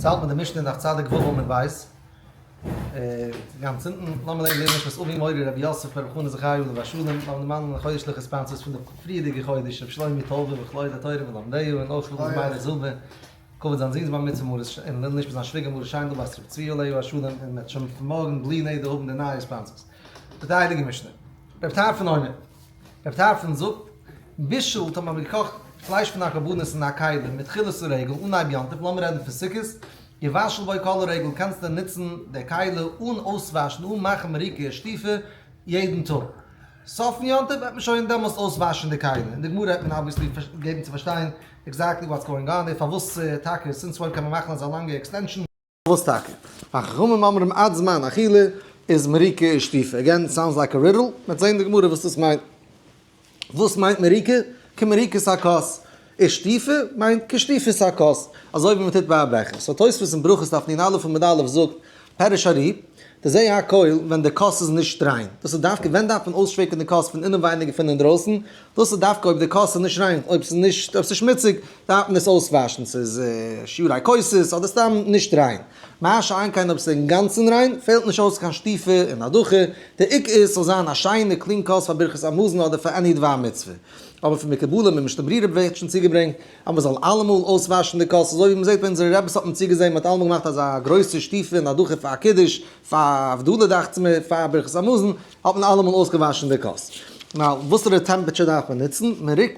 ס'האלט מיט די משנה אין דף צדיק ו' עמוד ב', גאנץ אונטן, לאמיר לערנען לעילוי נשמת אבי מורי רבי יוסף ברב חנא זכרי' עליו השלום, לאמיר דערמאנען די חודש'ליכע sponsors פון די פריערדיגע חודש, רבי שלומי טויבער וכלוי לתורה ולמדיה, און אויך רבי מיילעך זילבער, כבוד זיין זון'ס בר מצוה מרת ש, און לעילוי נשמת זיין שוויגער מרת שיינדל בת רבי צבי עליו השלום, און מ'וועט שוין פון מארגן בלי נדר האבן די נייע sponsors. די הייליגע משנה. רבי טרפון אומר. רבי טרפון זאגט, בישול טאמער האט מען געקאכט פלייש פון א קרבנות אין א כלי מתחילת הרגל אנהייב יום טוב, לאמיר רעדן פון סוכות, יבשל בו כל הרגל קענסטו נוצן די כלי אן אויסוואשן אן מאכן מריקה ושטיפה יעדן טאג. סוף פון יום טוב וועט מען שוין דעמאלסט אויסוואשן די כלי, אין די גמרא וועט מען obviously געבן צו פארשטיין exactly what's going on there, פארוואס טאקע since when קען מען מאכן אזא לאנגע extension. וואס טאקע? וחכמים אומרים עד זמן אכילה איז מריקה ושטיפה. Again, sounds like a riddle. מ'וועט זען אין די גמרא וואס דאס מיינט. וואס מיינט מריקה? כמריקת הכוס. ושטיפה מיינט כשטיפת הכוס. אזוי ווי מ'טוט ביי א בעכער. So תוספות אין ברכות דף נ"א עמוד א' זאגט, פירש הרי"ף, דזה הכל ווען די כוס איז נישט ריין. דאס איז דווקא ווען דארף מען אויסשווענקען די כוס פון אינעווייניג און פון אינדרויסן, דאס איז דווקא אויב די כוס איז נישט ריין, אויב ס'איז נישט, אויב ס'איז שמוציג, דארף מען עס אויסוואשן, ס'איז שיורי כוסות אדער סתם נישט ריין. מה שאין כן אויב ס'איז אינגאנצן ריין, פעלט נישט אויס קיין שטיפה און הדחה, די עיקר איז ס'זאל זיין א שיינע clean כוס פאר ברכת המזון אדער פאר any דבר מצוה. אבער פון מקובלים און משנה ברורה ווערט שוין צוגעברענגט אז מ'זאל אלעמאל אויסוואשן די כוס, אזוי ווי מ'זעט ביי אונזערע רעבעס האט מען צוגעזען מ'האט אלעמאל געמאכט אזא גרויסע שטיפה און הדחה פאר א קידוש, פאר הבדלה דאכט זיך מיר, פאר ברכת המזון, האט מען אלעמאל אויסגעוואשן די כוס. Now, וואסערע temperature דארף מען נוצן?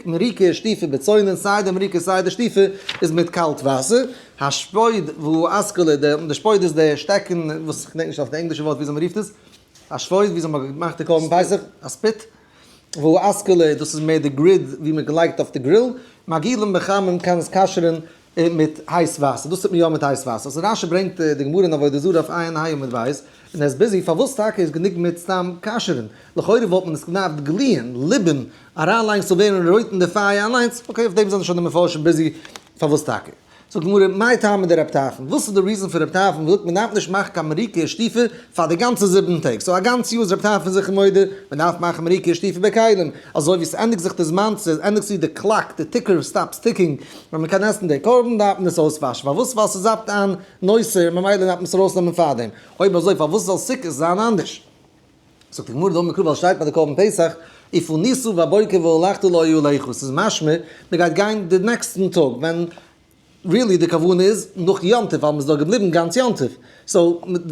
מריקה שטיפה בצונן, סיי די מריקה סיי די שטיפה איז מיט קאלט וואסער. השפוד והאסכולה, די שפוד איז די שטעקן, וואס כ'דענק נישט אויף די ענגלישע ווארט וויאזוי מ'רופט עס. א שפוד, וויאזוי מ'האט געמאכט די קרבן פסח, א spit. והאסכולה, דאס איז מער די grid ווי מ'האט געלייגט אויף די grill. מגעילין בחמין קען עס כשר'ן מיט הייס וואסער, דאס טוט מען יא מיט הייס וואסער, so רש"י ברענגט די גמרא אין עבודה זרה אויף ע"ה עמוד ב', און ער איז busy, פארוואס טאקע איז גענוג מיט סתם כשר'ן, לכאורה וואלט מען עס געדארפט גליען, ליבען, אריינלייגן ס'זאל ווערן רויט אין די פייער אליינס, okay אויף דעם זענען שוין די מפרשים busy, פארוואס טאקע? זאגט די גמרא, מאי טעמא דרב טרפון, וואס איז די reason פון רב טרפון וואס זאגט מען דארף נישט מאכן קיין מריקה ושטיפה פאר די גאנצע זיבן טעג, so א גאנץ יאר איז רב טרפון זיכער מודה מען דארף מאכן מריקה ושטיפה בכלים, אזוי ווי ס'ענדיגט זיך די זמן, ס'ענדיגט זיך די clock, די ticker stops ticking, ווען מען קען עסן די קרבן דארף מען עס אויסוואשן, פארוואס? ווייל ס'זאפט איין נותר ממילא דארף מען עס ארויסנעמען פארדעם, אויב אזוי פארוואס זאל סוכות זיין אנדערש? זאגט די גמרא דאמר קרא ווייל שטייט ביי די קרבן פסח ופנית בבוקר והלכת לאהליך, ס'איז משמע מען גייט גיין די נעקסטן טאג ווען really די כוונה איז נאך יום טוב ווייל מ'איז דאך געבליבן גאנץ יום טוב, so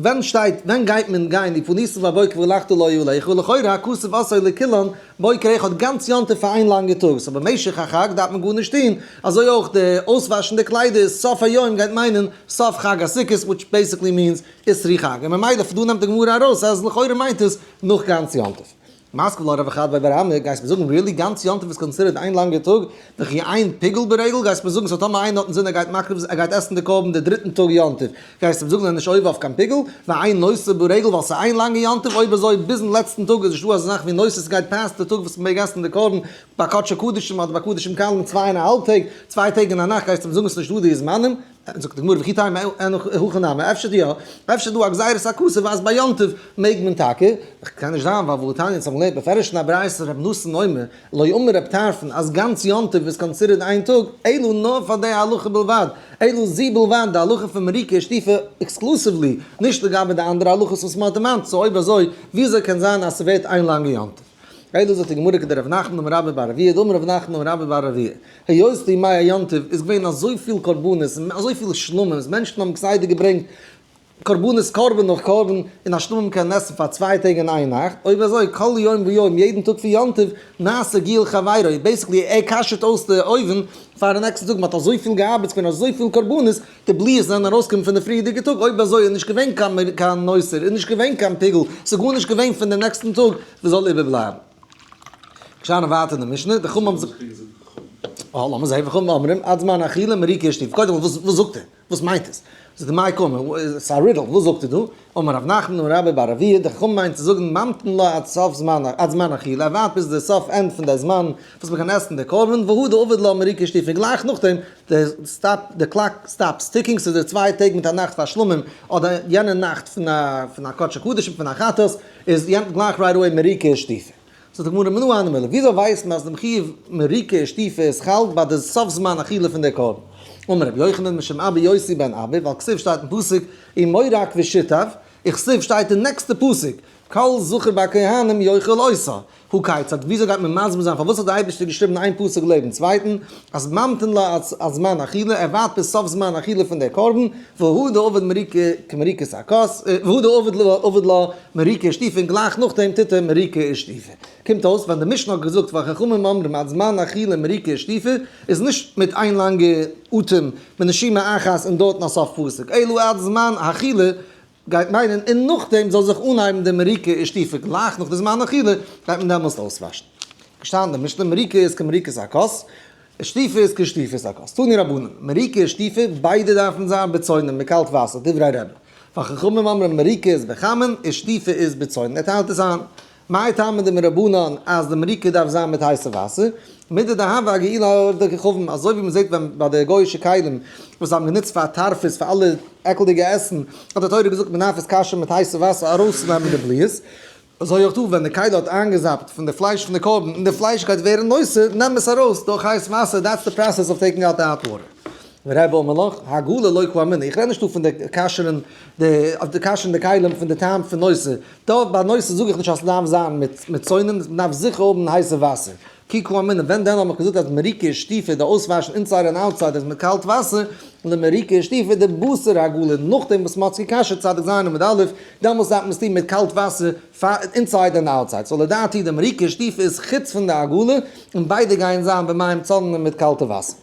ווען שטייט ווען גייט מען גיין ופנית בבוקר והלכת לאהליך, לכאורה הכתוב עשאו לכולן בוקר אחד גאנץ יום טוב פאר איין לאנגע טאג, so במשך החג דארף מען גארנישט טון, אזוי אויך די אויסוואשן די קליידער סוף היום גייט מיינען סוף חג הסוכות which basically means אסרו חג, און ממילא פון דא נעמט די גמרא ארויס אז לכאורה מיינט עס נאך גאנץ יום טוב. מתקיף לה רב חדבאי בר אמי, גייסט מיר זאגן really גאנץ יום טוב איז considered איין לאנגע טאג, וכי אין פיגול ברגל, גייסט מיר זאגן so טאמער איינער האט אינזין ער גייט מקריב ער גייט עסן די קרבן די דריטן טאג יום טוב, גייסט מיר זאגן ער איז נישט עובר אויף קיין פיגול, ואין נותר ברגל ווייל ס'איז איין לאנגע יום טוב, אויב אזוי ביזן לעצטן טאג איז נישטא אזא זאך ווי נותר ס'גייט past די טאג וואס מ'מעג עסן די קרבן ביי קדשי קדשים אדער ביי קדשים קלים צוויי און א האלב טעג, צוויי טעג און א נאכט גייסטו מיר זאגן ס'איז נישטא די זמנים, זאגט די גמרא וכי תימא הכי נמי, אפשר יא, אפשר איז דא א גזירת הכתוב אז ביי יום טוב מעג מען טאקע, קען נישט זיין ווייל והתניא אונז האבן געלערנט בפירוש אין א ברייתא ר' נתן אומר לא אמר רב טרפון אז גאנץ יום טוב איז considered איין טאג, אלא נאר פאר די הלכה בלבד, אלא זו בלבד, די הלכה פון מריקה ושטיפה exclusively, נישט לגבי די אנדערע הלכות וואס מען האט דערמאנט, so אויב אזוי וויאזוי קען זיין אז ס'ווערט איין לאנגע יום טוב? אלא זאגט די גמרא כדרב נחמן אמר רבה בר אבוה דאמר רב נחמן אמר רבה בר אבוה היות די ימי היום טוב איז געווען אזויפיל קרבנות און אזויפיל שלמים'ס, מענטשן האבן כסדר געברענגט קרבנות קרבן נאך קרבן, און א שלמים קען עסן פאר צוויי טעג און איין נאכט, אויב אזוי כל יום ויום יעדן טאג פון יום טוב נעשה גיעול חברו, basically ער כשר'ט אויס די אויוון פארן נעקסטן טאג, מען האט אזויפיל געארבעט, ס'געווען אזויפיל קרבנות, די בליעות זענען ארויסגעקומען פון די פריערדיגע טאג, אויב אזוי איז נישט געווען קיין נותר, איז נישט געווען קיין פיגול, ס'איז גארנישט געווען פון דעם נעקסטן טאג וואס זאל איבערבלייבן. געשטאנען ווייטער אין די משנה, די חכמים האבן זיך. אה, לאמיר זעהן, וחכמים אומרים, עד זמן אכילה מריקה ושטיפה. קודם כל, וואס זאגט ער? וואס מיינט עס? זאגט ער, מאי קאמר? ס'איז א riddle, וואס זאגט ער דא? אמר רב נחמן אמר רבה בר אבוה, די חכמים מיינט צו זאגן ממתין לה עד סוף זמן, עד זמן אכילה, ער ווארט ביז די סוף end פון די זמן וואס מ'קען עסן די קרבן, והא דעביד לה מריקה ושטיפה, גלייך נאכדעם, די stop, די clock stops ticking, ס'איז די צוויי טעג מיט א נאכט פאר שלמים, אדער יענע נאכט פון א פון א קדשי קדשים פון א חטאת, איז יענט גלייך right away מריקה ושטיפה. זאגט די גמרא מנא הני מילי, וויאזוי ווייסט מען אז דעם חיוב מריקה ושטיפה איז חל ביי די סוף זמן אכילה פון די קרבן? אמר רבי יוחנן משום אבא יוסי בן אבא, ווייל כתיב שטייט אין פסוק ומורק ושטף, וכתיב שטייט אין נעקסטע פסוק כל זכר בכהנים יאכל אותה. הא כיצד, וויאזוי גייט מען מסביר זיין פארוואס האט דער אייבערשטער געשריבן איין פסוק לעבן צווייטן, אז ממתין לה עד זמן אכילה, ער ווארט ביז סוף זמן אכילה פון דער קרבן, והא דעביד מריקה כמריקת הכוס, והא דעביד עביד לה מריקה ושטיפה און גלייך נאכדעם טוט ער מריקה ושטיפה. קומט אויס ווען די משנה האט געזאגט וחכמים אומרים עד זמן אכילה מריקה ושטיפה איז נישט מיט איין לאנגע אטעם בנשימה אחת און דארטן א סוף פסוק, אלא עד זמן האכילה גייט מיינען און נאכדעם זאל זיך אנהייבן די מריקה ושטיפה גלייך נאך די זמן אכילה גייט מען דעמאלסט אויסוואשן. געשטאנען די משנה מריקה איז כמריקת הכוס, שטיפה איז כשטיפת הכוס. תנו רבנן, מריקה ושטיפה ביידע דארפן זיין בצונן מיט קאלט וואסער, דברי רבי. וחכמים אומרים מריקה איז בחמין און שטיפה איז בצונן. ער טיילט עס איין. מאי טעמא דמרבנן אז די מריקה דארף זיין מיט הייסע וואסער? מידי דהוה אגעילה עובדי כוכבים, אזוי ווי מ'זעט ווען ביי די גוי'אישע כלים וואס זיי האבן גענוצט פאר טרפות פאר אלע עקלדיגע עסן, האט די תורה געזאגט מ'דארף עס כשר'ן מיט הייסע וואסער ארויסצונעמען די בליעות, אזוי אויך דא ווען די כלי האט איינגעזאפט פון די פלייש פון די קרבן און די פלייש גייט ווערן נותר, נעם עס ארויס דורך הייס וואסער, that's the process of taking out the hot water. ורבי אמר לך, הגעלה לא קאמינא, איך רעד נישט דא פון די כשר'ן די אויף די כשר'ן די כלים פון די טעם פון נותר, דא ביי נותר זאג איך נישט אז ס'דארף זיין מיט מיט צונן, מ'דארף זיכער האבן הייסע וואסער. כי קאמינא, ווען דען האב איך געזאגט אז מריקה ושטיפה, די אויסוואשן inside און outside איז מיט קאלט וואסער, למריקה ושטיפה דבתר הגעלה, נאכדעם וואס מ'האט עס גע'כשר'ט צדיק ז' עמוד א', דעמאלס דארף מען עס טון מיט קאלט וואסער פאר inside און outside, so לדעתי די מריקה ושטיפה איז חוץ פון די הגעלה, און ביידע גייען זיין במים צוננין מיט קאלטע וואסער.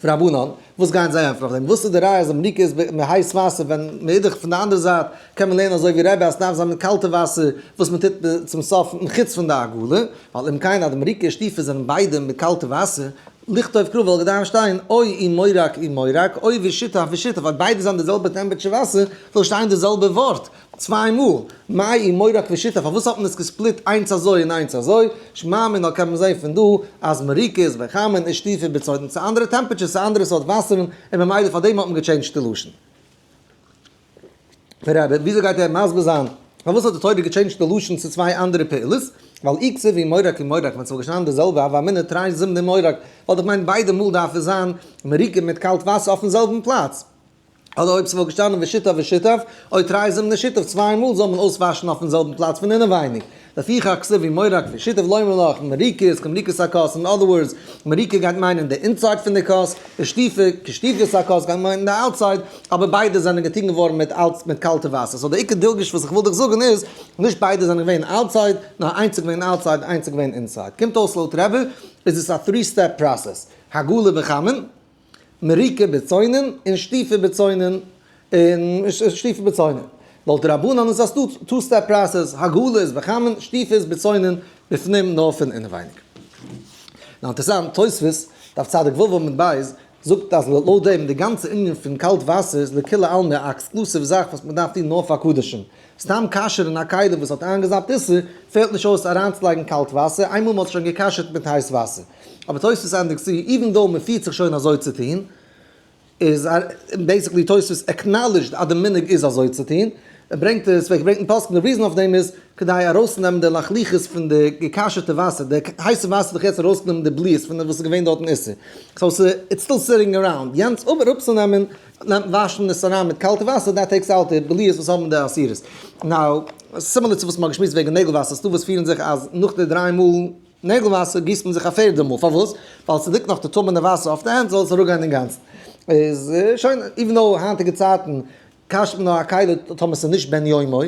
ורבנן, וואס גייען זיי ענטפערן אויף דעם? וואס איז די ראיה אז מריקה איז מיט הייס וואסער ווען מאידך פון די אנדערע זייט קען מען לערנען אזוי ווי רבי אז ס'דארף זיין מיט קאלטע וואסער וואס מען טוט צום סוף און חוץ פון די הגעלה, ווייל אם כן אז די מריקה ושטיפה זענען ביידע מיט קאלטע וואסער, לכתוב קרא וואלט געדארפט שטיין או ומורק ומורק או ושטף ושטף ווייל ביידע זענען די זעלבע temperature וואסער זאל שטיין די זעלבע ווארט. צוויי מאל, מאי ומורק ושטף, פארוואס האט מען עס גע split איינס אזוי און איינס אזוי? שמע מינה קען מען זעהן פון דא אז מריקה איז בחמין און שטיפה בצונן, ס'איז אנדערע temperatures, ס'איז אנדערע סארט וואסערן, און ממילא פאר דעם האט מען גע change ט די לשון. ורבי, וויאזוי גייט ער מסביר זיין פארוואס האט די תורה גע change ט די לשון צו צוויי אנדערע פעולות? ווייל אי כתיב ומורק ומורק, ווען ס'וואלט געשטאנען די זעלבע הוה אמינא תרי זימני מורק, וואלט איך געמיינט ביידע מאל דארף עס זיין מריקה מיט קאלט וואסער אויפן זעלבן פלאץ. אדער אויב ס'וואלט געשטאנען ושטף ושטף, או תרי זימני שטף, צוויי מאל זאל מען אויסוואשן אויפן זעלבן פלאץ פון אינעווייניג. לפיכך כתיב ומורק ושטף לומר לך, מריקה איז כמריקת הכוס, אין other words, מריקה גייט מיינען די inside פון די כוס, ושטיפה כשטיפת הכוס גייט מיינען די outside, אבער ביידע זענען געטון געווארן מיט אלץ מיט קאלטע וואסער. so די עיקר דגוש וואס איך וויל דיך זאגן איז, נישט ביידע זענען געווען outside, נאר איינס איז געווען outside איינס איז געווען inside. קומט אויס לויט רבי איז עס א three step process, הגעלה בחמין, מריקה בצונן און שטיפה בצונן און שטיפה בצונן. לויט די רבנן איז א two step process, הגעלה איז בחמין, שטיפה איז בצונן, בפנים נאר פון אינעווייניג. נאר אינטערעסאנט, תוספות, דף צדיק ו' עמוד ב', זאגט אז לויט דעם די גאנצע ענין פון קאלט וואסער איז לכולי עלמא א exclusive זאך וואס מען דארף טון נאר פאר קדשים. סתם כשר'ן א כלי וואס האט איינגעזאפט איסור, פעלט נישט אויס אריינצולייגן קאלט וואסער, איינמאל מען האט שוין גע'כשר'ט מיט הייס וואסער. אבער תוספות ענדיגט צו, even though מען פירט זיך שוין אזוי צו טון, איז basically תוספות acknowledged אז די מנהג איז אזוי צו טון, ער ברענגט עס, ווער געברענגט אין פוסקים, די reason אויף דעם איז כדי ארויסצונעמען די לחלוחית פון די גע'כשר'טע וואסער, די הייסע וואסער האט דאך יעצט ארויסגענומען די בליעות פון וואס איז געווען דארט אין איסור, so ס'איז it's still sitting around, יענץ אראפצונעמען נעמט וואשן עס אריין מיט קאלטע וואסער, that takes out די בליעות וואס האבן די אסירות. now, similar צו וואס מ'האט געשמועסט וועגן נעגל וואסער, ס'דא וואס פירן זיך אז נאך די דריי מאל נעגל וואסער גיסט מען זיך א פערדע מאל, פארוואס? ווייל ס'ליגט נאך די טמא'נע וואסער אויף די הענט זאל עס אראפגיין אינגאנצן. איז שוין, even though היינטיגע צייטן כשר'ט מען נאר א כלי טאמער ס'איז נישט בן יומו,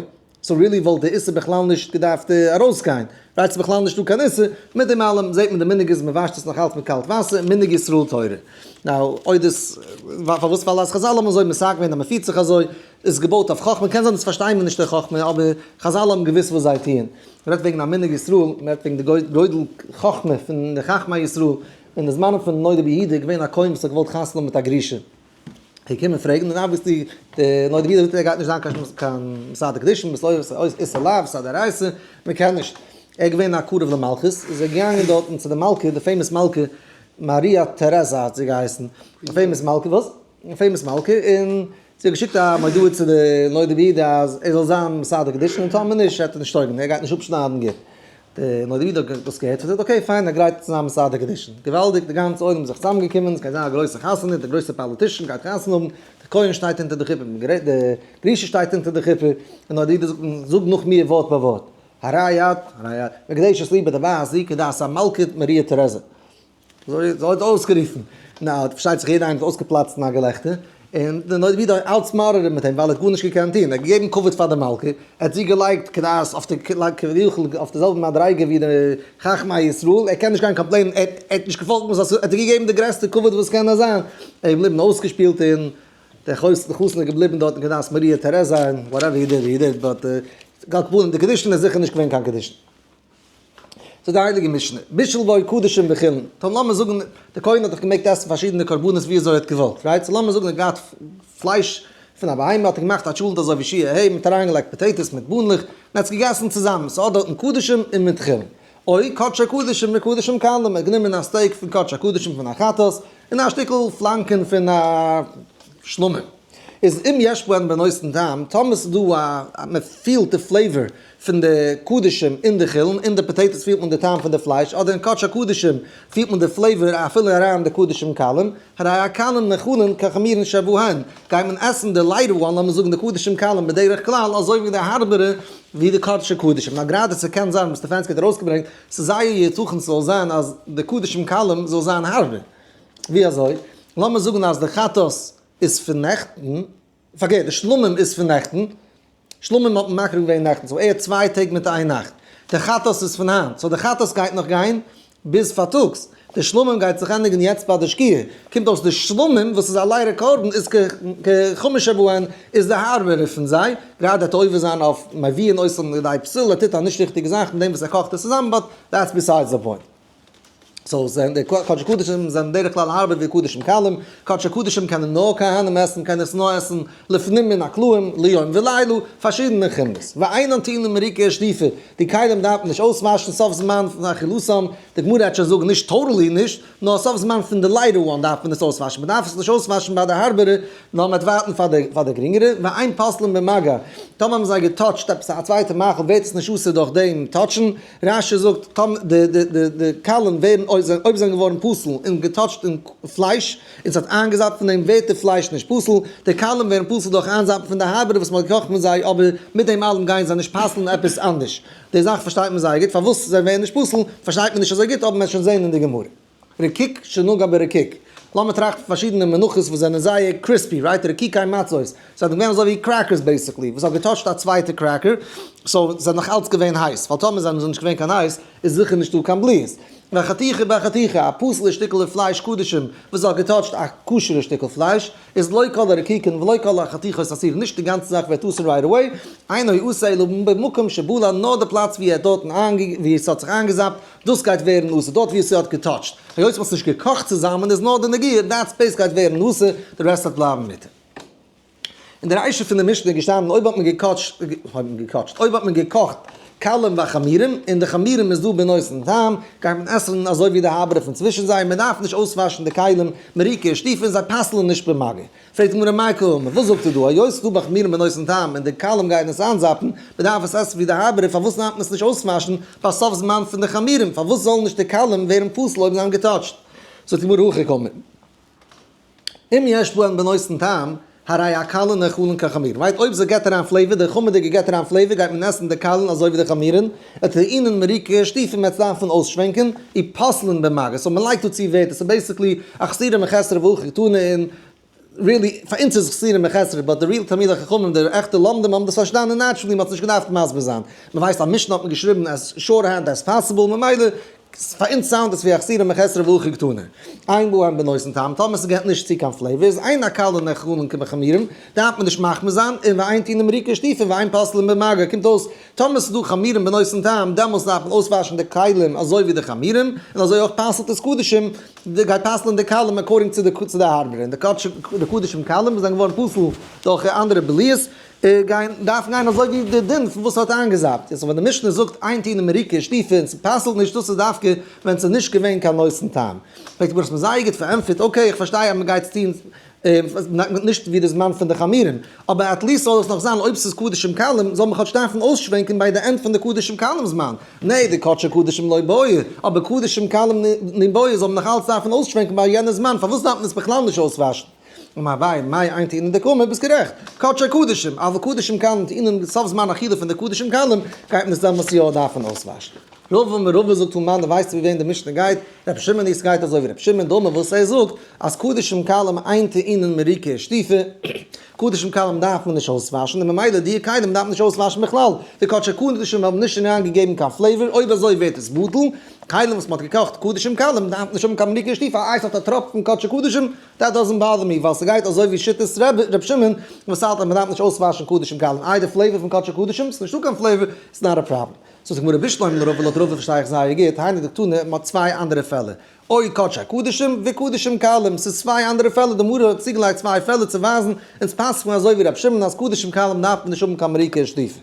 so really וואלט די איסור בכלל נישט געדארפט ארויסגיין, ווייל ס'איז בכלל נישטא קיין איסור, מיט דעם אלעם זעט מען די מנהג איז מ'וואשט עס נאך אלץ מיט קאלט וואסער, מנהג ישראל תורה. now אויב דאס, פארוואס? ווייל אז חזל האבן אזוי מתקן געווען אז מ'פירט זיך אזוי, איז געבויט אויף חכמה, קען זיין דאס פארשטייען מיר נישט די חכמה, אבער חזל האבן געוואוסט וואס זיי טוען. מ'רעדט וועגן א מנהג ישראל, מ'רעדט וועגן די גודל חכמה פון די חכמי ישראל, אין די זמנים פון נודע ביהודה איז געווען א כהן וואס האט געוואלט חתונה האבן מיט א גרושה. געקומען פרעגן און obviously די נודע ביהודה זאגט ער גייט נישט זיין קיין קיין מסדר קידושין ביז אויב ס'איז איסור לאו ס'איז א דאורייתא מען קען נישט. ער איז געווען א קרוב למלכות איז ער געגאנגען דארטן צו די מלכה די famous מלכה מאריא טערעזא האט זי געהייסן די famous מלכה וואס? די famous מלכה און זי האט געשיקט א מודעה צו די נודע ביהודה אז ער זאל זיין מסדר קידושין און טאמער נישט וועט ער נישט טויגן ער גייט נישט אפשניידן גוט. די נודע ביהודה האט דאס געהערט, האט געזאגט okay fine, ער גרייט צוזאם מסדר קידושין. געוואלדיג, די גאנצע עולם איז זיך צוזאמגעקומען, עס גייט זיין א גרויסע חתונה, די גרויסע politician גייט חתונה האבן, די כהן שטייט אונטער די חופה, די גרושה שטייט אונטער די חופה, און נודע ביהודה זאגט, זאג נאך מיר ווארט ביי ווארט, הרי את, הרי את, מקודשת לי בטבעת זו כדת המלכה מריה טערעזע. אזוי האט אויסגערופן. נא, פארשטייט זיך יעדער איינער האט אויסגעפלאצט אין א געלעכטער, און די נודע ביהודה אלץ מעורר מיט אים ווייל ער האט גארנישט געקענט טון, ער האט געגעבן כבוד פאר די מלכה, ער האט זי געלייגט כדת אויף די כביכול אויף די זעלבע מדריגה ווי די חכמי ישראל, ער קען נישט גיין complain ען, ער האט נישט געפאלגט וואס ער האט איר געגעבן די גרעסטע כבוד וואס קען נאר זיין, ער איז געבליבן אויסגעשפילט און דער חתן איז געבליבן דארט אין כדת מריה טערעזא און whatever he did he did, but על כל פנים די קידושין איז זיכער נישט געווען קיין קידושין. זאגט די הייליגע משנה, בישל בו קדשים וחולין, טא לאמיר זאגן די כהן האט דאך געמעגט עסן פארשידענע קרבנות ווי אזוי ער האט געוואלט, right? So לאמיר זאגן ער האט געהאט פלייש פון א בהמה האט ער געמאכט א טשולנט אזוי ווי שיע ה, מ'האט אריינגעלייגט potatoes מיט באנלעך, און ער האט עס געגעסן צוזאמען, ס'האט דארטן קדשים און מיט חולין. אוי, קדשי קדשים וקדשים קלים, ער האט גענומען א steak פון קדשי קדשים פון א חטאת, און א שטיקל פלאנקען פון א שלמים. איז אם יש בהן בנותן טעם, טאמער ס'איז דא א, מען פילט די flavor פון די קדשים אין די חולין, אין די potatoes פילט מען די טעם פון די פלייש, אדער אין קדשי קדשים פילט מען די flavor אפילו אריין אין די קדשים קלים, הרי הקלים נאכלין כחמורין שבהן, גייט מען עסן די lighter one, לאמיר זאגן די קדשים קלים בדרך כלל אזוי ווי די הארבערע ווי די קדשי קדשים. נאר גראדע ס'קען זיין וואס סטעפאנסקי האט ארויסגעברענגט, ס'איז זייער יתכן ס'זאל זיין אז די קדשים קלים זאל זיין הארבער. ווי אזוי? לאמיר זאגן אז די חטאת איז פון נעכטן, פארקערט די שלמים איז פון נעכטן, שלמים האט מען מקריב געווען נעכטן, so ער האט 2 טעג מיט איין נאכט, די חטאת איז פון היינט, so די חטאת גייט נאך גיין ביז פארטאגס, די שלמים גייט זיך ענדיגן יעצט ביי די שקיעה, קומט אויס די שלמים וואס איז א לייכטערע קרבן איז כחמור שבהן איז די הארבערע פון זיי, גראדע האט עובר זיין אויף מביאין אותן לידי פסול, ער טוט א נישט ריכטיגע זאך מיט דעם וואס ער קאכט עס צוזאמען, but that's besides the point. So זענען די קדשי קדשים זענען בדרך כלל הארבער ווי קדשים קלים, קדשי קדשים קענען נאר כהנים עסן, קענען עס נאר עסן לפנים מן הקלעים, ליום ולילה, פארשידענע חומרות. ואינן טעונין מריקה ושטיפה, די כלים דארף מען נישט אויסוואשן סוף זמן פון אכילתם, די גמרא וועט שוין זאגן נישט totally נישט, נאר סוף זמן פון די lighter one דארף מען עס אויסוואשן, מען דארף עס נישט אויסוואשן ביי די הארבערע, נאר מען וועט ווארטן פאר די פאר די גרינגערע, ואין פוסלין במגע, טאמער האבן זיי געטאטשט עפעס א צווייטע מאכל ווערט עס נישט אסור דורך דעם טאטשן, רש"י זאגט, טאמער די די די די קלים ווערן אויב זיי אויב זענען געווארן פסול און געטאטשט אין פלייש און ס'האט איינגעזאפט פון דעם ווערט די פלייש נישט פסול, די קלים ווערן פסול דורך איינזאפן פון די הארבערע וואס מ'האט געקאכט מיט זיי אבער מיט דעם אלעם גייען זיי נישט פסל'ן עפעס אנדערש. די זאך פארשטייט מען זייער גוט, פארוואס זיי ווערן נישט פסול פארשטייט מען נישט אזוי גוט אבער מ'וועט שוין זען אין די גמרא. רקיק שנגע ברקיק. לאמיר טראכטן פארשידענע מנחות וואס זענען זייער crispy, right? רקיקי מצות. זיי זענען געווען אזוי ווי crackers basically, וואס האט געטאטשט א צווייטע cracker, so זיי זענען נאך אלץ געווען הייס, ווייל טאמער זענען זיי נישט געווען קיין הייס, איז זיכער נישטא קיין בליעות. וחתיכה בחתיכה, א פסול'ע שטיקעלע פלייש קדשים וואס האט געטאטשט א כשר'ע שטיקל פלייש, איז לא כל הרקיקין ולא כל החתיכות אסורין, נישט די גאנצע זאך ווערט אסור right away, אינו אסור אלא במקום שבלע, נאר די פלאץ ווי ער האט דארטן ווי עס האט זיך איינגעזאפט, דאס גייט ווערן אסור דארט ווי עס האט געטאטשט, היות מ'האט עס נישט געקאכט צוזאמען איז נאר די נגיעה, that space גייט ווערן אסור, די rest וועט בלייבן מותר. אין די רישא פון די משנה איז געשטאנען אויב האט מען געקאטשט, האט מען געקאטשט, אויב האט מען געקאכט קלים וחמורים, און די חמורים איז דא בנותן טעם, גייט מען עסן אזוי ווי די הארבערע פון צווישן זיי, מען דארף נישט אויסוואשן די כלים, מריקה ושטיפה און זיי פסל'ן נישט במגע. פרעגט די גמרא מאי קאמר, וואס זאגט ער דא, היות ס'איז דא בחמורים בנותן טעם און די קלים גייען עס איינזאפן, מען דארף עס עסן ווי די הארבערע, פארוואס דארף מען עס נישט אויסוואשן ביי סוף זמן פון די חמורים, פארוואס זאלן נישט די קלים ווערן פסול אויב זיי האבן געטאטשט? זאגט די גמרא הכי קאמר. אם יש בהן בנותן טעם, הרי הקלין נאכלין כחמורין. ווייל אויב זי געט אריין flavor, די חמור'דיגע געט אריין flavor, גייט מען עסן די קלין אזוי ווי די חמורין, וטעונין מריקה ושטיפה מ'עט דארפן אויסשווענקען, ופוסלין במגע. So מ'לייגט דא צו ווערטער, ס'איז basically א חסורי מחסרא והכי קתני און really, פאר אונז איז חסורי מחסרא, but די real תלמידי חכמים, די עכטע לומדים האבן דאס פארשטאנען naturally, מ'האט עס נישט געדארפט מסביר זיין. מ'ווייסט א משנה האט מען געשריבן as shorthand as possible, ממילא פאר אונז sound עס ווי א חסורי מחסרא והכי קתני. אין בהן בנותן טעם, טאמער ס'געט נישט צו קיין flavor, איז אין הקלין נאכלין כבחמורים, דארף מען נישט מחמיר זיין, און ואין טעונין מריקה ושטיפה ואין פוסלין במגע, קומט אויס, טאמער ס'איז דא חמורים בנותן טעם, דעמאלס דארף מען אויסוואשן די כלים אזוי ווי די חמורים, און אזוי אויך פסל'ט עס קדשים, גייט פסל'ען די קלים according צו די הארבערע, און די קדשים קלים וואס זענען געווארן פסול דורך אנדערע בליעות, גיין דארפן גיין אזוי ווי די דין פון וואס האט איינגעזאפט. יעצט ווען די משנה זאגט אין טעונין מריקה ושטיפה און ס'פסל'ט נישט דאס איז דווקא ווען ס'איז נישט געווען קיין נותן טעם. פרעגט די גמרא האסט מיר זייער גוט פארענטפערט, okay איך פארשטיי אז מ'גייט עס טון. נישט ווי די זמן פון די חמירים, אבער at least זאל עס נאך זיין אויב ס'איז קדשים קלים זאל מען כאטש דארפן אויסשווענקען ביי די end פון די קדשים קלים זמן, נע די קדשי קדשים לא בעי, אבער קדשים קלים ניבעי זאל מען נאך אלץ דארפן אויסשווענקען ביי יענע זמן, פארוואס דארף מען עס בכלל נישט אויסוואשן? אמר אביי, מאי אין טעונין דקאמר, ביסט גערעכט, קדשי קדשים, אבל קדשים קלים טעונין סוף זמן אכילה פון די קדשים קלים, גייט מען עס דעמאלטס יא דארפן אויסוואשן. רבא אמר רבא זאגט הא מני ווייסטו ווי וועם די משנה גייט? רבי שמעון היא סגייט אזוי ווי רבי שמעון דאמר וואס ער זאגט אז קדשים קלים אין טעונין מריקה ושטיפה, קדשים קלים דארף מען נישט אויסוואשן און ממילא די כלים דארף מען נישט אויסוואשן בכלל, די קדשי קדשים האבן נישט אריין געגעבן קיין flavor אויב אזוי ווערט עס בטל, כלים וואס מען האט געקאכט קדשים קלים דארף נישט האבן קיין מריקה ושטיפה, איי ס'האט א טראפ פון קדשי קדשים? That doesn't bother me ווייל ס'גייט אזוי ווי שיטת ר' שמעון וואס האלט אז מ'דארף נישט אויסוואשן קדשים קלים, איי די flavor פון קדשי קדשים? ס'נישטא קיין flavor, it's not a problem. זאגט די גמרא בשלמא לרבא לויט רבא פארשטיי איך זייער גוט, היינו דקתני מ'האט צוויי אנדערע פעלער, אוי קדשי קדשים וקדשים קלים, ס'איז צוויי אנדערע פעלער, די גמרא האט צוגעלייגט צוויי פעלער צו ווייזן אונז פסק'ן אזוי ווי ר' שמעון אז קדשים קלים דארף מען נישט האבן קיין מריקה ושטיפה.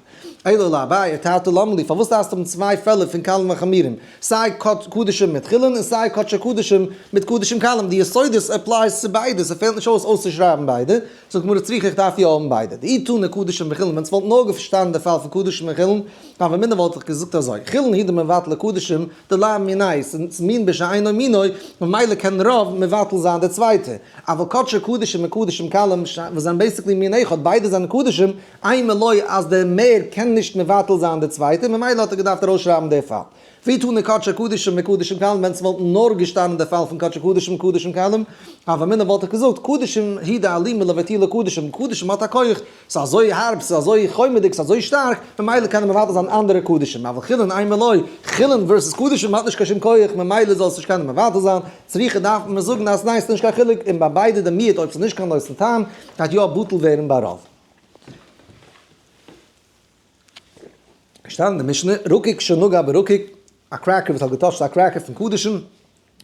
אלא לאביי תרתי למה לי, פארוואס דארפסטו האבן צוויי פעלער פון קלים וחמירים, סיי קדשים מיט חולין און סיי קדשי קדשים מיט קדשים קלים, די יסודות applies צו ביידע, ס'פעלט נישט אויס אויסצושרייבן ביידע, זאגט גמרא צריכא איך דארף יא האבן ביידע, דאי תנא קדשים וחולין, ווען ס'וואלט נאר געשטאנען די פאל פון קדשים און חולין, הוה אמינא וואלט איך געזאגט אזוי, חולין הוא דמבטלי קדשים, דלאו מיניה, ס'איז מין בשאינו מינו, ממילא קען רוב מבטל זיין די צווייטע, אבל קדשי קדשים און קדשים קלים וואס זענען basically מין אחד, ביידע זענען קדשים, אימא לא אז דער מער קען נישט מבטל זיין די צווייטע, ממילא האט ער געדארפט ארויסשרייבן די פאל. ואי תנא קדשי קדשים וקדשים קלים ווען ס'וואלט נאר געשטאנען די פאל פון קדשי קדשים און קדשים קלים, הוה אמינא וואלט איך געזאגט, קדשים הוא דאלימא לבטולי קדשים, קדשים האט א כח, ס'איז אזוי הארב, ס'איז אזוי חומר'דיג, ס'איז אזוי שטארק, ממילא קען ער מבטל זיין אנדערע קדשים, אבל חולין אימא לא, חולין versus קדשים האט נישט קיין שום כח, ממילא זאל עס נישט קענען מבטל זיין, צריכא דארף מען זאגן אז ניין ס'איז נישט קיין חילוק, און ביי ביידע די מיעוט אויב ס'איז נישט קיין נותן טעם, גייט יא בטל ווערן ביי רוב. געשטאנען אין די משנה, רקיק שנגע ברקיק, א cracker וואס האט געטאטשט א cracker פון קדשים,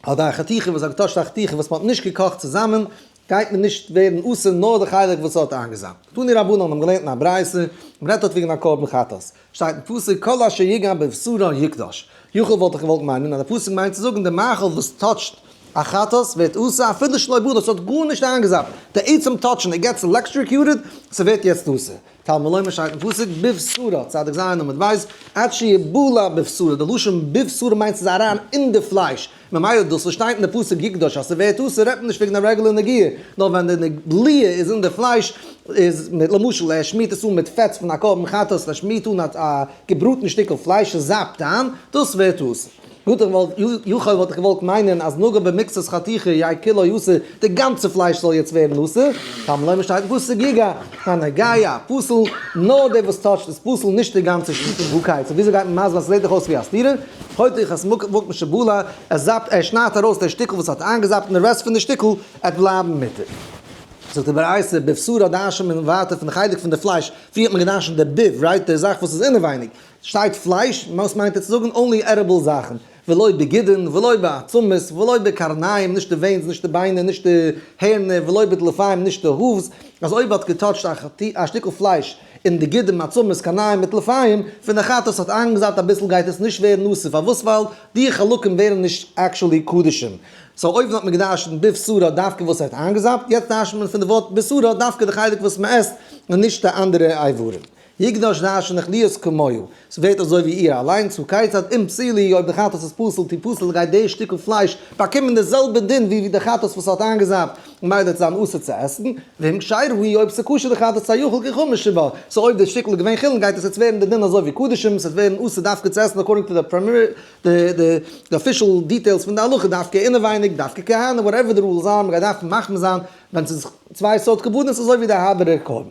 אדער א חתיכה וואס האט געטאטשט א חתיכה וואס מען האט נישט געקאכט צוזאמען, גייט מען נישט ווערן אסור נאר די חלק וואס האט איינגעזאפט. תנו רבנן האבן געלערנט אין א ברייתא, מען רעדט דארט וועגן א קרבן חטאת, שטייט אין פסוק כל אשר יגע בבשרה יקדש. יכול וואלט איך געוואלט מיינען אז די פסוק מיינט צו זאגן די מאכל וואס טאטשט א חטאת ווערט אסור אפילו שלא בלע, ס'האט גארנישט איינגעזאפט, די עצם טאטשן, it gets electrocuted, ס'ווערט יעצט אסור. תלמוד לומר שטייט אין פסוק בבשרה, צדיק ז' עמוד ב', עד שיבולע בבשרה, די לשון בבשרה מיינט ס'איז אריין אין די פלייש, ממילא דאס וואס שטייט אין די פסוק יקדש אז ס'ווערט אסור רעדט מען נישט וועגן א רעגולער נגיעה, נאר ווען די בליעה איז אין די פלייש איז מיט למשל ער שמירט עס אן מיט פעטס פון א קרבן חטאת, ער שמירט אן א געבראטן שטיקל פלייש עס זאפט איין, דאס ווערט אסור. גוט איך וואלט יכול וואלט איך געוואלט מיינען אז נגע במקצת חתיכה יהא כולו אסור, די גאנצע פלייש זאל יעצט ווערן אסור, תלמוד לומר שטייט אין פסוק יגע הנוגע פסול, נאר דער וואס טאטשט איז פסול נישט די גאנצע שטיקל הא כיצד, וויאזוי גייט מען מסביר אז ס'זעט דאך אויס ווי א סתירה, חותך את מקום שבלע, ער זאפט ער שניידט ארויס דער שטיקל וואס האט איינגעזאפט און די rest פון די שטיקל עט בלייבן מותר. זאגט די ברייתא בבשרה דרש'נט מען ווייטער פון די חלק פון די פלייש, פריער האט מען געדרש'נט די ביב, right, די זאך וואס איז אינעווייניג, שטייט פלייש, וואס מיינט ער צו זאגן only edible זאכן, ולא בגידין, ולא בעצמות, ולא בקרניים, נישט די veins, נישט די ביינער, נישט די הערנער, ולא בטלפיים, נישט די hooves, אז אויב האט געטאטשט א שטיקל פלייש אין די גידים, עצמות, קרניים מיט טלפיים, פון די חטאת האט איינגעזאפט אביסל גייט עס נישט ווערן אסור, פארוואס ווייל די חלקים ווערן נישט actually קדשים. So אויבן האט מען געדרשנט בבשרה דווקא וואס ער האט איינגעזאפט, יעצט דרשנט מען פון די ווארט בשרה דווקא די חלק וואס מען עסט און נישט די אנדערע איברים. יקדש דרשן איך להיות כמוהו, ס'ווערט אזוי ווי איר אליינס, הא כיצד אם פסולה אויב די חטאת איז פסול תפסל גייט די שטיקל פלייש באקומען די זעלבע דין ווי די חטאת וואס האט איינגעזאפט, ממילא וועט זיין אסור צו עסן, ואם כשרה היא אויב ס'כשר די חטאת היאכל כחמץ שבה, so אויב די שטיקל איז געווען חולין גייט עס יעצט ווערן די דין אזוי ווי קדשים, ס'וועט ווערן אסור דווקא צו עסן according to די official details פון די הלכה, דווקא אינעווייניג, דווקא כהנים, whatever די rules are, מ'גייט דארפן מחמיר זיין ווען ס'איז צוויי סארט קרבנות אזוי ווי די הארבערע קרבן.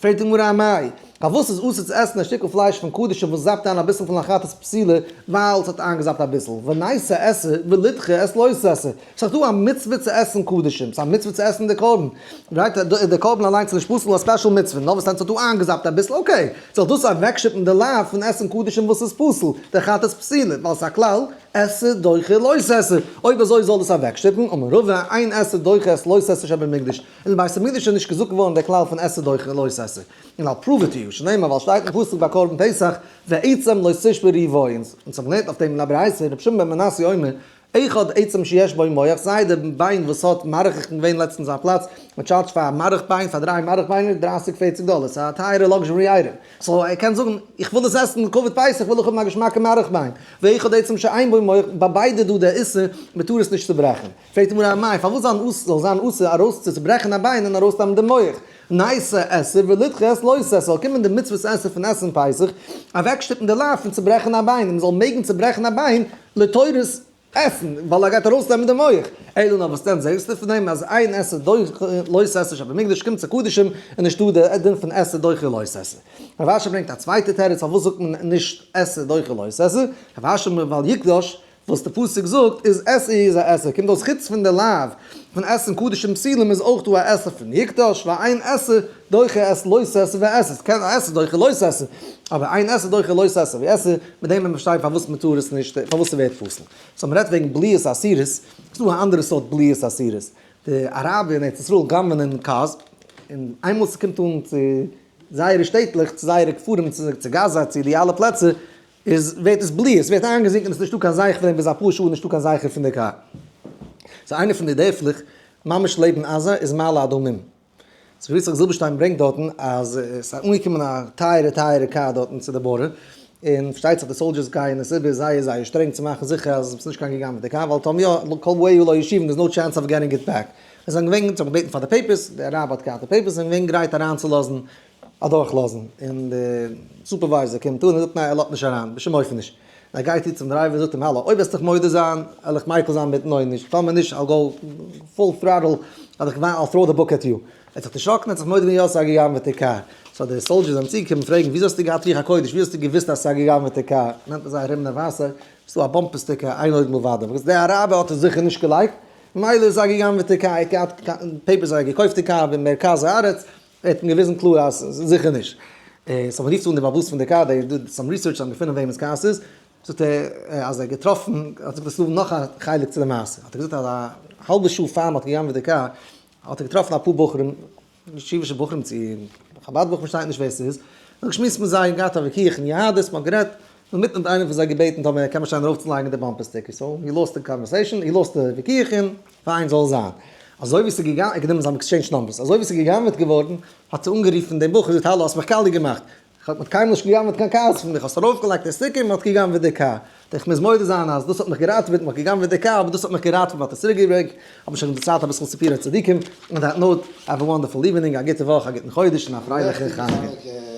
פרעגט די גמרא אמאי, פארוואס איז אסור צו עסן א שטיקל פלייש פון קדשים וואס זאפט איין אביסל פון א חטאת פסולה ווייל ס'האט איינגעזאפט אביסל, וניתי עשה ולידחה את לא תעשה, ס'איז דאך דא א מצוה צו עסן קדשים, ס'איז א מצוה צו עסן די קרבן, right? די קרבן אליינס איז נישט פסול, א special מצוה, נאר וואס ס'האט דא איינגעזאפט אביסל, okay, זאל דאס אוועקשטופן די לאו פון עסן קדשים וואס איז פסול, די חטאת פסולה, ווייל ס'איז א כלל, עשה דוחה לא תעשה, אויב אזוי זאל דאס אוועקשטופן, אמר רבא, אין עשה דוחה את לא תעשה שבמקדש, אין בית המקדש איז נישט געזאגט געווארן דער כלל פון עשה דוחה לא תעשה, און I'll prove it to you, שנאמר ווייל שטייט אין פסוק ביי קרבן פסח, ועצם לא תשברו בו, אונז האבן געלערנט אויף דעם אין א ברייתא, רבי שמעון בן מנסיא אומר, אחד עצם שיש בו מח, סיי די ביין וואס האט מארך איך בין געווען לעצטנס א פלאץ, מען טשארדזשט פאר א מארך ביין, פאר דריי מארך ביינער, דרייסיג פערציג דאלער, ס'איז א טייערע luxury item, so ער קען זאגן איך וויל עס עסן לכבוד פסח וויל איך האבן א געשמאקע מארך ביין, ואחד עצם שאין בו מח, ביי ביידע דא דער איסור, מען טאר עס נישט צוברעכן. פרעגט די גמרא אמאי, פארוואס זיין אסור זאל זיין אסור ארויס צו צוברעכן א ביין און ארויסנעמען די מח? נייתי עשה ולידחה את לא תעשה, זאל קומען די מצוות עשה פון עסן פסח, אוועקשטופן די לאו פון צוברעכן א ביין, און מען זאל מעגן צוברעכן א ביין לתורת עסן, ווייל ער גייט ארויסנעמען די מח. אלא נאר וואס דען זעסטו פון דעם אז אין עשה דוחה לא תעשה שבמקדש קומט צו קדשים און נישטא די דין פון עשה דוחה לא תעשה. רב אשי ברענגט א צווייטע תירוץ פארוואס זאגט מען נישט עשה דוחה לא תעשה, רב אשי ווייל יקדש וואס די פסוק זאגט איז עשה איז א עשה, קומט אויס חוץ פון די לאו פון עסן קדשים פסולים איז אויך דא א עשה פון יקדש, ואין עשה דוחה את לא תעשה ועשה, ס'קען א עשה דוחה לא תעשה, אבער אין עשה דוחה לא תעשה ועשה, מיט דעם ווען מ'פארשטייט פארוואס מ'טאר עס נישט, פארוואס ס'ווערט פסול. so מ'רעדט וועגן בליעות אסורות, ס'דא א אנדערע סארט בליעות אסורות, די אראבער אין ארץ ישראל גנב'נען cars, און איינמאל ס'קומט אן צו זייערע שטעטלעך, צו זייערע כפרים, צו גאזא, צו די אלע פלעצער, איז ווערט עס בליעה, עס ווערט איינגעזינקען, עס איז נישטא קיין זכר פון דעם ביז אפאר שעה איז נישטא קיין זכר פון די קאר. סאו איינע פון די דערפלעך ממש לעבן עזה איז מעלה אדומים. so ר' יצחק זילבערשטיין ברענגט דארטן אז עס איז אנגעקומען א טייערע טייערע קאר דארטן צו די border, און פארשטייט זיך די soldiers גייען עס איבער זייער זייער שטרענג צו מאכן זיכער אז עס איז נישט קיין גע'גנב'עטע קאר, ווייל טאמער יא, כל באיה לא ישובון, there is no chance of getting it back. זיי זענען געווען, זיי האבן געבעטן פאר די papers, דער רב האט געהאט די papers, זיי זענען געווען גרייט אריינצולאזן אדורכלאזן, און די supervisor קומט אן און זאגט ניין ער לאזט נישט אריין, בשום אופן נישט, און ער גייט צו צום driver און זאגט אים האלא אויב וועסט דיך מודה זיין וועל איך מיקל זיין מיטן עונש, טאמער נישט I'll go full throttle, I'll throw the book at you. ער האט זיך דערשראקן, ער האט זיך מודה געווען יא ס'איז א געגנב'עטע קאר. so די soldiers זענען צוגעקומען פרעגן וויאזוי האסטו געהאט רוח הקודש, ווי האסטו געוואוסט אז ס'איז א געגנב'עטע קאר, נעמט מען זיי ארום אין וואסער, ס'איז דא א bumper sticker אין עוד מלבדו, because דער אראבער האט עס זיכער נישט געלייגט, ממילא איז א געגנב'עטע קאר, ער האט געהאט papers אז ער האט געקויפט די קאר במרכז הארץ, ער האט אים געוויזן קלאר אז זיכער נישט. so מ'רופט אן די בעל הבית פון די קאר, they did some research האבן געפונען וועמענס קאר ס'איז, זאגט ער אז ער האט געטראפן, האט זיך דאס נאך א חלק צו די מעשה, האט ער געזאגט אז א האלבע שעה פאר מ'האט געגנב'עט די קאר, האט ער געטראפן אפאר בחורים, ישיבישע בחורים צו חבד בחורים שטייט נישט ווער ס'איז, מ'האט געשמועסט מיט זיי, געהאט א וויכוח אין יהדות, מ'האט גערעדט, אינמיטן האט איינער פון זיי געבעטן טאמער ער קען באשטיין ארויפצולייגן די bumper sticker, so he lost the conversation, he lost די וויכוח און פיין זאל זיין. אזוי ווי ס'איז געגאנגען, ער האט גענומען זיין exchange numbers, אזוי ווי ס'איז גע'גנב'עט געווארן, האט זי אנגערופן דעם בחור, זאגט האלא האסט מיך קאליע געמאכט, איך האב מיט קיינמאל נישט גע'גנב'עט קיין cars פון דיך, האסט ארויפגעלייגט די sticker און מ'האט גע'גנב'עט די קאר, איך מוז מודה זיין אז דאס האט מיך געראטעוועט, מ'האט גע'גנב'עט די קאר, אבער דאס האט מיך געראטעוועט, מ'האט עס צוריק געברענגט, האב איך שוין דערציילט אביסל סיפורי צדיקים, on that note, have a wonderful evening, א גוטע וואך, א גוטן חודש און א פרייליכע חנוכה.